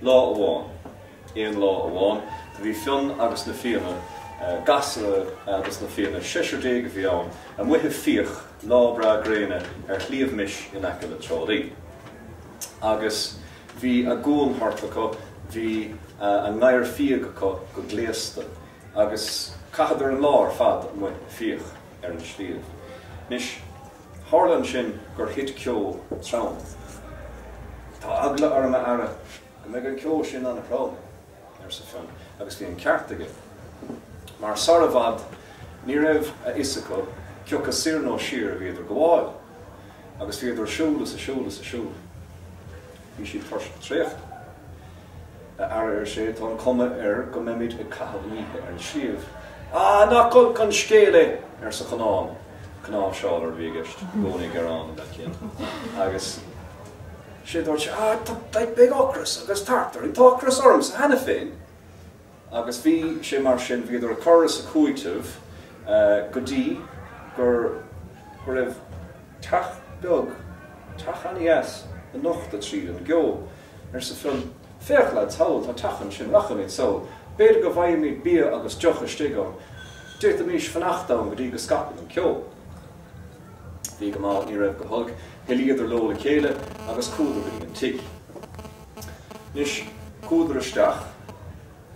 Lá amháin, aon lá amháin, do bhí Fionn agus na Fianna, gasra dos na Fianna, 16 a bhí ann, amuigh ag fiach lá breá gréine ar Shliabh Mis in aice le Trá Lí. Agus bhí a gcuan thart acu, bhí a ngadhair fiaigh acu go gléasta, agus chaitheadar an lá ar fad amuigh ag fiach ar an sliabh. Anois, Tharla ansin gur thit ceo trom. Tá eagla orm, a fheara, go mbeidh an ceo sin ana-throm, arsa Fionn, agus bhí an ceart aige, mar sara i bhfad ní raibh a fhios acu cioca soir nó siar a bhíodar ag gabháil, agus bhíodar ag siúl is ag siúl is ag siúl. Bhí siad tuirseach traochta. A fheara, ar sé, tá an cuma air go mbeimid ag caitheamh oíche ar an sliabh. Á, nach olc an scéal é! arsa Conán, cnáimhseálaire a bhí i gceist, i gcónaí ag gearán an leaid céanna. Agus sé dúirt sé, Á, tá, beidh ocras agus tart orainn, tá ocras ormsa cheana féin! Agus bhí sé mar sin, bhíodar ag cur is ag cúiteamh go dtí gur, go raibh teach beag, teach ana-dheas, ag nochtadh tríd an gceo. Arsa Fionn, Féach lads thall, tá teach ansin, rachaimid sall, b'fhéidir go bhfaighimid bia agus deoch istigh ann, d'fhéadfaimis fanacht ann go dtí go scaipeann an ceo. Bhí go maith, ní raibh go holc, thoilíodar leo le chéile agus chuadar go dtí an tigh. Anois, chuadar isteach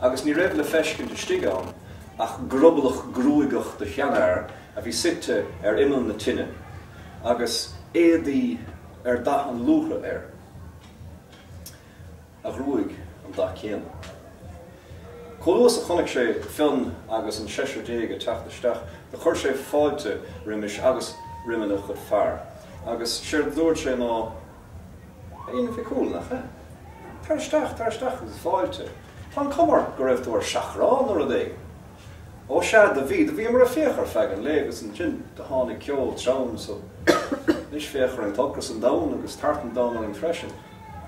agus ní raibh le feiscint istigh ann ach groballach gruagach de sheanfhear a bhí suite ar imeall na tine agus éadaí ar dath an luaithre air. A ghruaig an dath céanna. Chomh luath is a chonaic sé Fionn agus an 16 ag teacht isteach do chuir sé fáilte roimis agus roimena chuid fear agus séard a dúirt sé ná, A Fhinn Mhic Cumhaill, nach ea? Tar isteach, tar isteach agus fáilte. Tá an cuma ort go raibh tú ar seachrán nó rud éigin. Ó sea, do bhí, do bhíomar ag fiach ar feadh an lae agus ansin do tháinig ceo trom so anois féach orainn, tá ocras an domhain agus tart an domhain orainn freisin.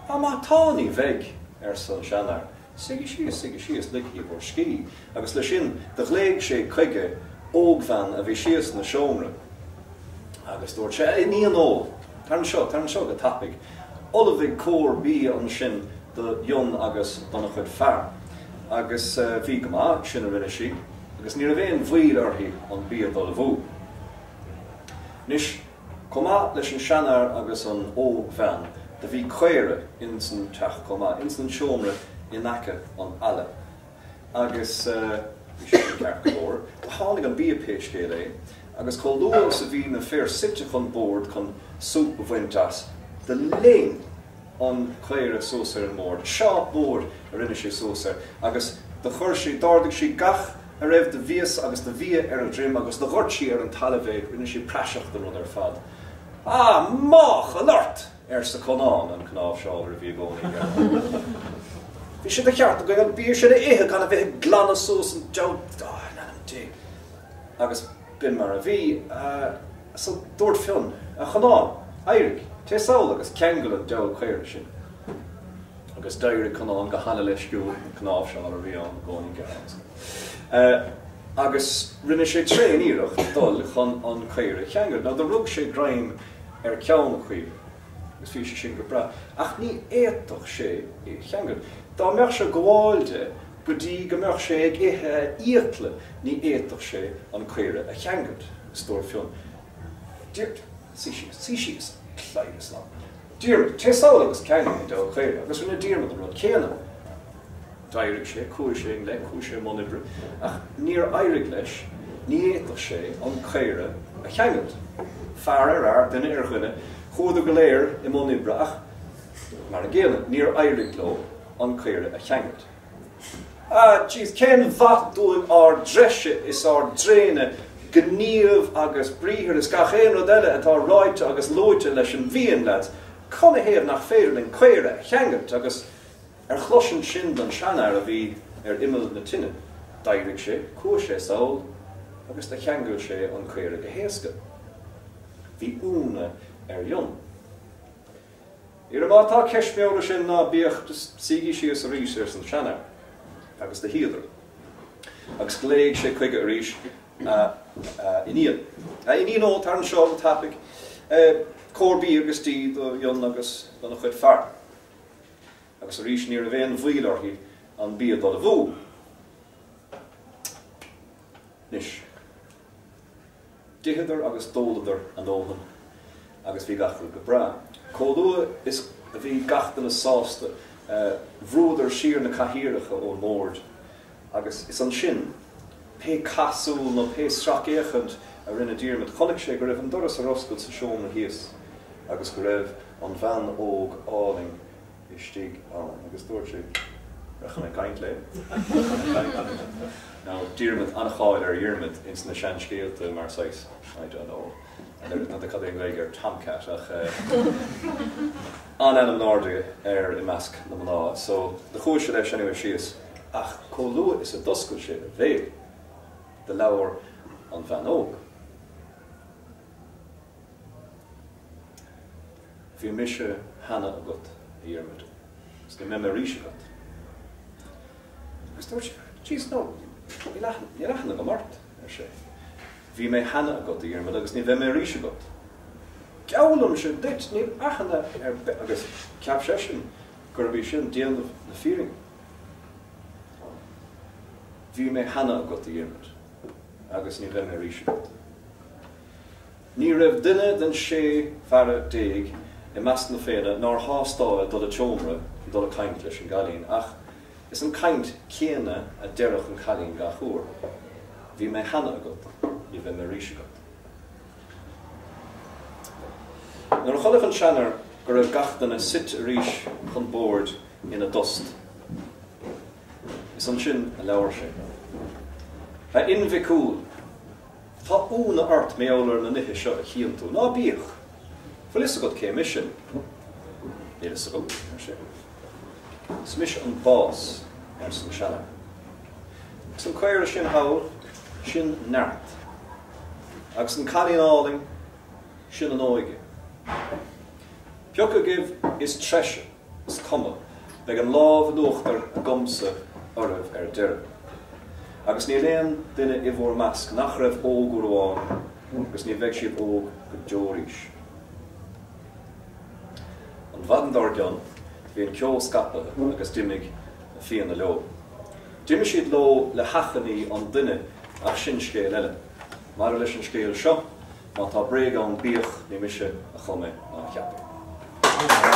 Á má tá, ní bheidh, arsa an seanfhear. Suígí síos, suígí síos, ligigí bhur scíth. Agus le sin do ghlaoigh sé chuige ógbhean a bhí síos 'na seomra agus dúirt sé, A iníon ó, tar anseo, tar anseo go tapaidh. Ullmhaigh cóir bídh ansin do Fhionn agus dona chuid fear. Agus bhí go maith, sin a rinne sí, agus ní raibh aon mhoill uirthi an bia d'ullmhú. Anois, chomh maith leis an seanfhear agus an ógbhean, do bhí caora ins an teach chomh maith, ins an seomra in aice an fhalla. Agus bhí sé sin ceart go leor. Do tháinig an bia pé scéal é, agus chomh luath is a bhí na fir suite chun boird chun súp a bhaint as, do léim an chaora suas ar an mbord, seáp mór a rinne sí suas air, agus do chuir sí, d'ardaigh sí gach a raibh de mhias agus de bhia ar a droim agus do dhoirt sí ar an talamh é, rinne sí praiseach den rud ar fad. Á, máchail ort! arsa Conán, an cnáimhseálaire a bhí i gcónaí ag gearán. Bhí sé de cheart againn an bia sin a ithe gan a bheith ag glanadh suas an diabhal, á, in ainm Dé! Agus b'in mar a bhí. So dúirt Fionn, A Chonáin, éirigh, téigh sall agus ceangail an diabhal caora sin. Agus d'éirigh Conán go hana-leisciúil, an cnáimhseálaire a bhí ann i gcónaí ag gearán. Agus rinne sé tréan-iarracht dul chun an caora a cheangal. Now do rug sé greim ar cheann an chaoire agus bhí sé sin go breá, ach ní fhéadfadh sé é a cheangal. Dá mbeadh sé ag gabháil de go dtí go mbeadh sé ag ithe a fhiacla ní fhéadfadh sé an caora a cheangailt. Agus dúirt Fionn, Diarmaid, suigh síos, suigh síos, cladhaire slán. Diarmaid, téigh sall agus ceangail an diabhal caora. Agus rinne Diarmaid an rud céanna. D'éirigh sé, chuaigh sé i ngleic, chuaigh sé i mbun oibre, ach níor éirigh leis, ní fhéadfadh sé an caora a cheangailt. Fear ar fhear, duine ar dhuine, chuadar go léir i mbun oibre ach, mar an gcéanna, níor éirigh leo an caora a cheangailt. Ah, jeez, cén mhaith dúinn ár dtreise is ár dtréine gníomh agus briathar is gach aon rud eile atá ráite agus luaite leis an bhFiann, lads? Canathaobh nach féidir linn caora a cheangailt agus. Ar chloisint sin don seanfhear a bhí ar imeall na tine, d'éirigh sé, chuaigh sé sall agus do cheangail sé an caora go héasca. Bhí iúnadh ar Fhionn. Irra má tá ceist beola sin ná bíodh, just suígí síos arís, arsa an seanfhear. Agus do shuíodar. Agus ghlaoigh sé chuige arís, A iníon. A iníon ó, tar anseo go tapaidh. Cóir bídh agus dí do Fhionn agus dona chuid fear. Agus arís ní raibh aon mhoill uirthi an bia d'ullmhú. Anois, d'itheadar agus d'óladar a ndóthain agus bhí gach rud go breá. Comh luath is a bhí gach duine sásta, bhrúadar siar na cathaoireacha ón mbord agus is ansin, pé cath súl nó pé sracfhéachaint a rinne Diarmaid, chonaic sé go raibh an doras ar oscailt sa seomra thíos agus go raibh an bhean óg álainn istigh ann agus dúirt sé, Rachaidh mé ag caint léi. Now, Diarmaid, an-cháil ar Dhiarmaid ins na seanscéalta mar saghas, I don't know, n'fheadar cad é an Ghaeilge ar tomcat ach an-ainm in airde air i measc na mná. So, do chuaigh sé leis anyway síos ach chomh luath is a d'oscail sé a bhéal, do labhair an bhean óg. Bhí mise cheana agat, a Dhiarmaid, agus ní mbeidh mé arís agat. Agus dúirt sé, Jeez, no, níl aithne, níl aithne agam ort, ar sé. Bhí mé cheana agat, a Dhiarmaid, agus ní bheidh mé arís agat. Geallaimse duit, níl aithne ar bith, agus cheap seisean gurb í sin déanamh na fírinne. Bhí mé cheana agat, a Dhiarmaid, agus ní bheidh mé arís agat. Ní raibh duine den 16 feara i measc na Féinne nár thástáil dul a tseomra chun dul a caint leis an gcailín, ach is an caint chéanna a deireadh an cailín gach uair, Bhí mé cheana agat, ní bheidh mé arís agat. Nuair a chonaic an seanfhear go raibh gach duine suite arís chun boird ina dtost, is ansin a labhair sé. A Fhinn Mhic Cumhaill! Tá iúnadh ort mar gheall ar na nithe seo a chíonn tú. Ná bíodh! Bhfuil fhios agat cé mise? Níl fhios agam, ar sé. Is mise an bás, arsa an seanfhear. Agus an caora sin thall, sin neart. Agus an cailín álainn, sin an óige. Pioca agaibh is treise. Is cuma, beidh an lámh in uachtar agamsa oraibh ar deireadh. Agus níl aon duine i bhúr measc nach raibh óg uair amháin agus ní bheidh siad óg go deo arís. An mhaidin dár gcionn, bhí an ceo scaipthe agus d'imigh na Fianna leo. D'imigh siad leo le hachainí an duine ach sin scéal eile. Maidir leis an scéal seo, Má tá bréag ann bíodh, ní mise a chum é ná a cheap é.